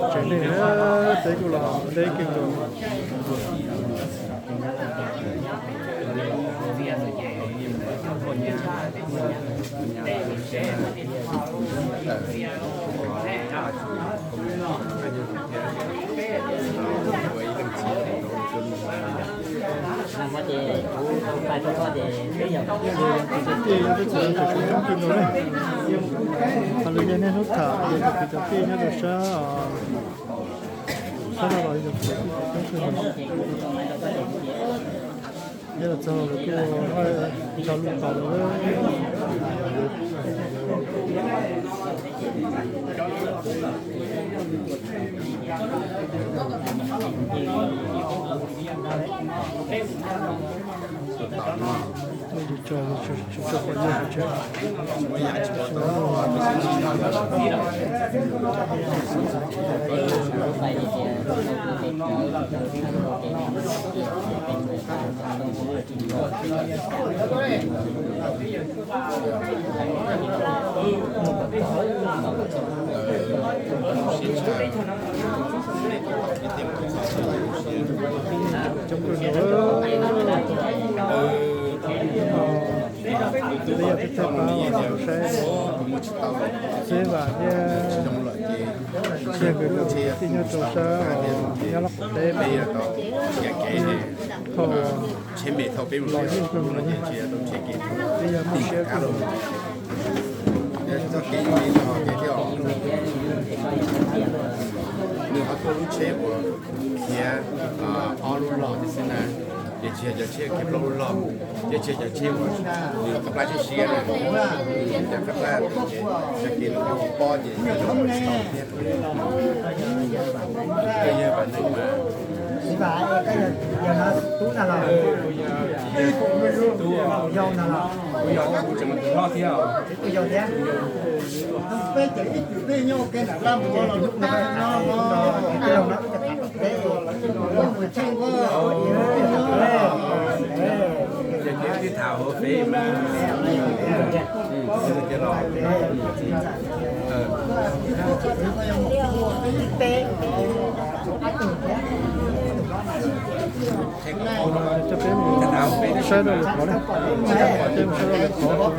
Tsev neeg, teb kuj los deb kawg nkaus. Tij, teb chaws tseem coob kawg nkaus na. Qhov lawv yog niaj hnub tham ces cov kwv cov tij nyob rau sab, sab no los yog cov kwv cov tij coob kawg nkaus. Nyob los txog lawv kuj nrog lub tos lawm. Coob kawg nkaus. Peb yog tib thaj pab uas saib xib vam thiab txhia nkawd cov kwv tij nyob rau sab nyob Los Qhov Teb, thaum los yeej kawg nkaus, peb yog muaj siab kawg. Nws ho tuaj lub tsheb uas khiav ob lub log xwb na, ces tsis yog cov tsheb khiav plaub lub log, thiab tsis yog cov tsheb uas nws qab plab siab siab na, cov qab plab, cov kev lub pob ces tsis tau thiab. Koj yog Vam Neeg mas. Tub na los? Yau na los? Kuv yog, kuv tseem tus hlob thiab. Kuv yau thiab. Peb ces ib txwm peb nyob ua ke nram laj mus ces tus hlub no, tus hlub no wb cov qav tom teb, wb mus tsheej nkuaj. Ces twb tham hauv fev mas. Coj peb mus saib rau lwm qhov na, peb mus saib rau lwm qhov, pom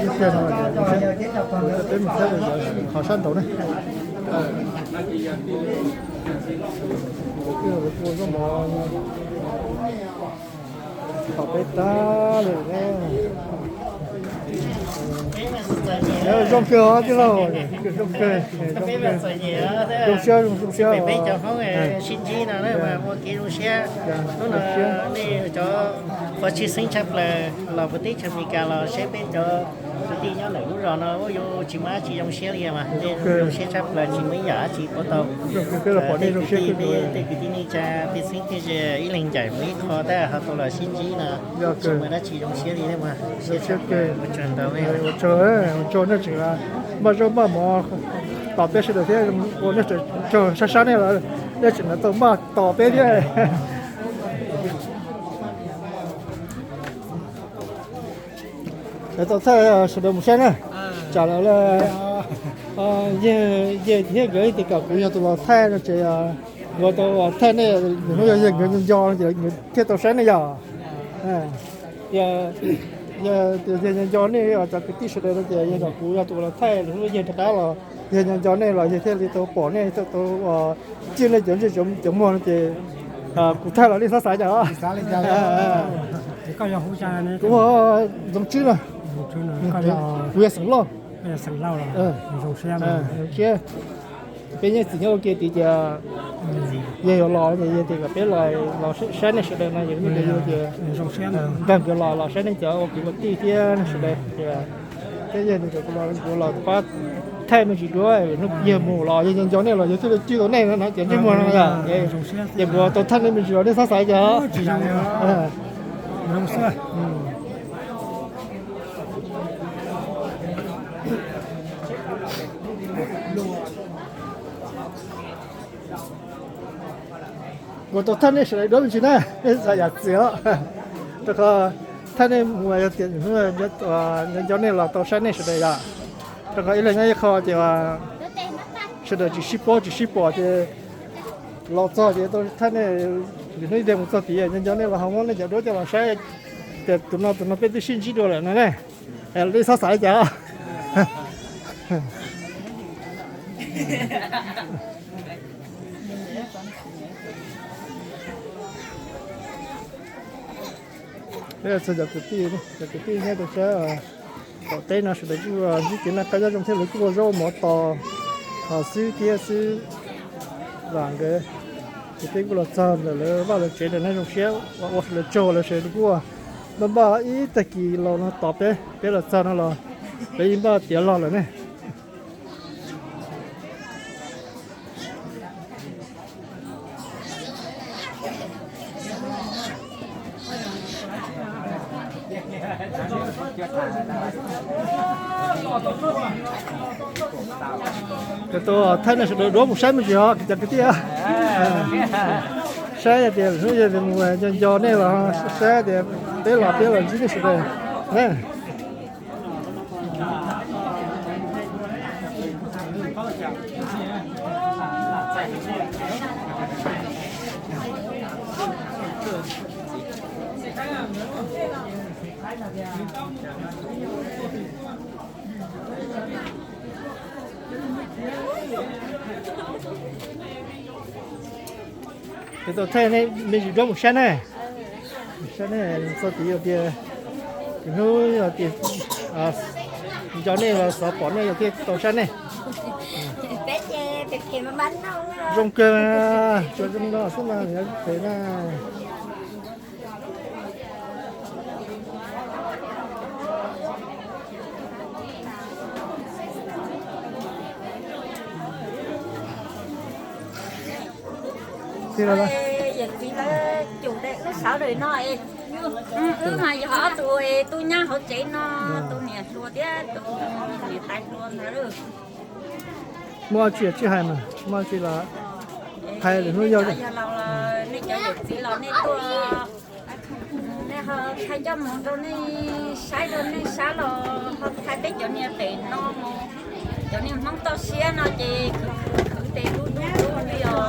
ib pliag no ces peb mus saib rau qhov sab nraud na. Ua zaub mov tom peb tag li. Zoo kawg os tij laug, zoo kawg, zoo siab, zoo siab. Peb cov Hmoob sib ntsib no muaj kev zoo siab. Hnub no nej cov qhov tshwj xeeb tshaj plaws los puag teb chaws Amelikas los saib peb cov kwv tij nyob ntawm lub zos no, ua yus tsis muaj dab tsi zoo siab li mas, zoo siab tshaj plaws, tsis muaj ib yam dab tsi pub tau. Peb los pom nej zoo siab kawg, peb tej kwv tij neej tsa pej xeeb tej ze ib leeg ncaim mus ib qho tab ho tau los sib ntsib no, tsis muaj dab tsi zoo siab li mas. Siab tshaj plaws, ua tsaug ntau, ua tsaug, ua tsaug nej tseem maj zaub maj mov tos peb sawv daws thiab, ua nej tseem tsaug sab sab nej los nej tseem tau maj tos peb thiab. Lawv tau thaij sawv daws mus saib na, tsam lawv, yawg thiab nkawd tias kom kuv yog tus los thaij no ces nkawd tau thaij nej, hnub yog yawg nkawd nco nco no ces nkawd thiaj tau saib nej yog. Yog tias yawg nco nco nej cov kwv tij sawv daws no ces yog kom kuv yog tus los thaij, hnub yawg rov qab los yawg nco nco nej los yawg thiaj li tau pom nej, tau tau cwj nej cov ntsej cov muag no ces Kuv thaij los nej txhob xav cas. Kuv hu Ntxoov Tswb no, kuv yog xeem Lauj. Peb yeej txiv nyob ua ke tid ces yog yuav los ces yog tias kom peb los saib nej sawv daws no, yog tias nkag nkawd los los saib nej cov ua kwv ua tij thiab nej sawv daws. Thiab yog tias kuv los pab thaij me ntsis dua, hnub yawg mus los yog nco nco nej los yog thiaj li cwj tau nej no ces ntsej muag no yom, ces kuv tau thaij nej me ntsis los nej txhob xav cas. Kuv tau thaij nej sawv daws duab me ntsis na, nej txhob yam txiv os. Rau qhov thaij nej mus yog tias nco nco nej los tau saib nej sawv daws yom. Rau qhov ib leeg nyob ib qho ces sawv daws tsis sib paub tsis sib pom ces los txog ces tau thaij nej, lwm hnub ib mus txog tid nco nco nej los ho muab nej cov duab coj los saib tias tus no tus no peb twb sib ntsib dua lawm no ne. Nej txhob xav li cas. Txog cov kwv tij, cov kwv tij nyob rau sab qaum teb no sawv daws kuj ntsib kev noj qab nyob zoo thiab lawv kuj ua zaub ua mov tos xwb thiab xwb. Vam nkawd ces peb kuj los txog ntawm lawv vaj lawv tsev lawm na, zoo siab ua lawv tsaug lawv sawv daws kuj npaj npaj ib tag kis los no tos peb, peb los txog no los lawv yeej npaj tiav los lawm ne. Tau thaij nej sawv daws duab mus saib me ntsis os cov kwv tij. Saib tias hnub yog mus nco nco nej los saib tias peb los peb los ntsib nej sawv daws. Kuv tau thaij nej me ntsis duab mus saib ne. Saib nej txog tid yog tias hnub yog tias nco nej los xav pom nej yog thiaj tau saib nej. Zoo kawg, tsuas zoo no xwb mas yuav phem na. Yawm txiv lawv cum wb sawv daws no es, wb mas yog ob tug es tub nyab hauv tsev no, tus niam hluas thiab tus niam tais hluas ntawd. Muaj dab tsi tsis hais mas, muaj dab tsi los hais lwm hnub yog. Nej cov yawm txiv los nej tuaj, nej ho thaij coj mus rau nej saib rau nej sab los ho thaij peb cov niag pem no, cov niag Hmoob toj siab no ces khwv khwv tes dub dub li os.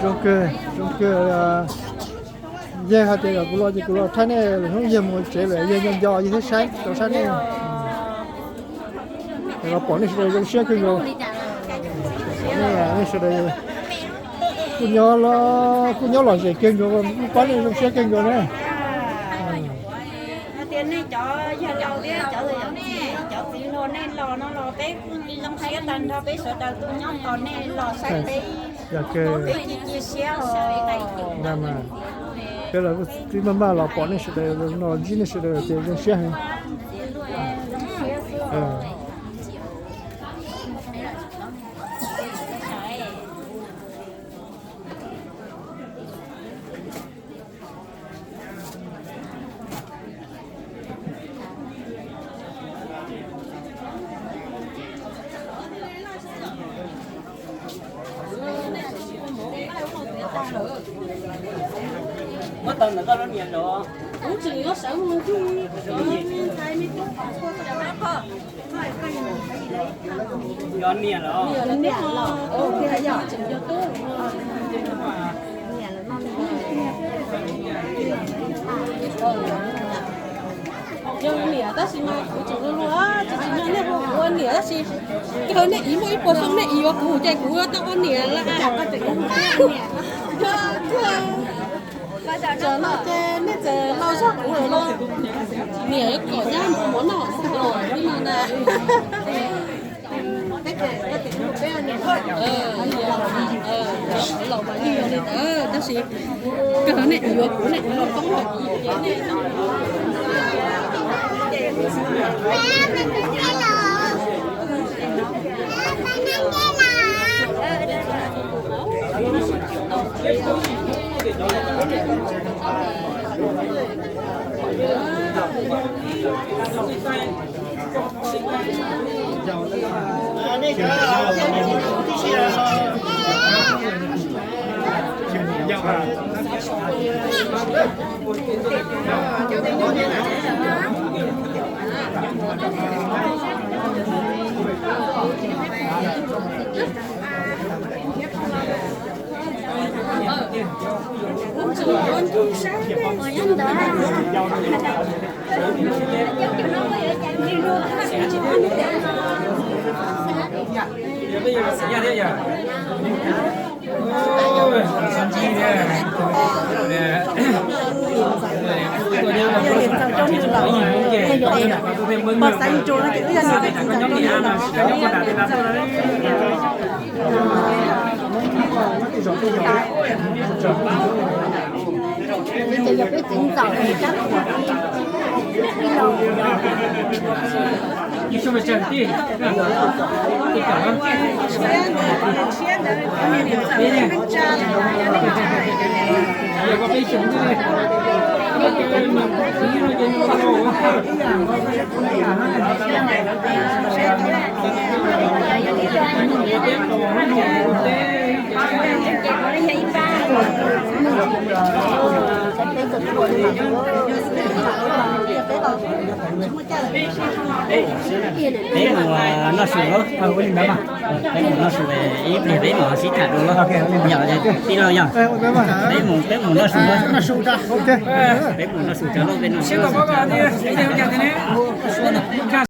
Zoo kawg, zoo kawg. Yawg hais tias kom kuv los ces kuv los thaij nej lwm hnub yawg mus tsev lawm yawg nco nco yawg thiaj saib tau saib nej. Los pom nej sawv daws zoo siab kawg nkaus. Nej sawv daws kuj nyob, kuj nyob lom zem kawg nkaus, kuj pab nej zoo siab kawg nkaus na. Tias nej cov yawg laus thiab cov, cov txiv hluas nej los no los peb kuj zoo siab tag nrho, peb sawv daws tuaj nyob tos nej los saib peb. Peb cia cia siab os. Peb los twb maj maj los pom nej sawv daws no, ntsib nej sawv daws ces zoo siab heev. Muab tau ntawm koj lub niam los. Kuv tseem yuav sawv mus ntxiv. Yog niam los. Niam los, niam los. Yog niam tab sis mas kuv tseem luag luag, tsis tsim nyog nej hu kuv ua niam tab sis kawg nej ib muaj ib puas xyoo nej ib yuav kuv ces kuv tau ua niam lawm. Cov no ces nej txawm los zog kuv lawm los? Niam kom nyab mus mov noj xwb os, ib no na. Los mas yeej yog li ntawd, tab sis kawg nej yuav kuv, nej yuav koob los kuv. Peb mus noj su lauj, ua li ntawd mas. Peb mus noj su, ib pliag peb mam sib tham dua lauj. Yog tij laug yog. Peb mus, peb mus noj su lauj. Peb mus noj su cov lauj, peb noj su.